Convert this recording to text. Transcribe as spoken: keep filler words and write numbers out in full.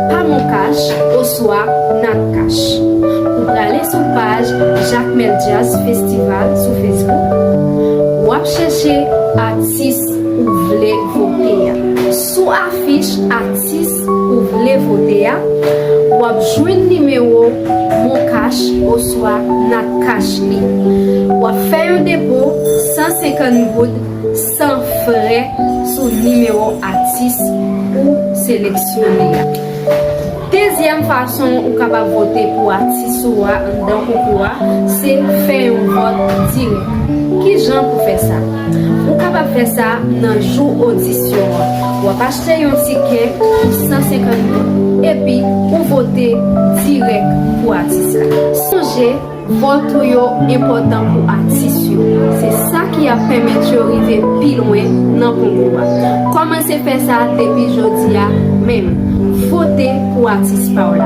pa MonCash oswa NatCash. Ou prale sou paj Jacmel Jazz Festival sou Facebook. W ap chèche atis ou vle vote a. Sou afich atis ou vle vote a, w ap jwenn nimewo MonCash oswa NatCash li. W ap fè yon depo san senkant goud san frè sou nimewo atis ou seleksyone a. Dezyèm fason ou kapab vote pou atis ou a anndan konkou a, se fè yon vòt dirèk. Ki jan pou fè sa? Ou kapab fè sa nan jou odisyon an. W ap achte yon tikè pou san senkant goud, epi ou vote dirèk pou atis la. Sonje, vòt ou yo enpòtan pou atis yo. Se sa ki ap pèmèt yo rive pi lwen nan konkou a. Kòmanse fè sa depi jodi a menm. Vote pou atis pa w la.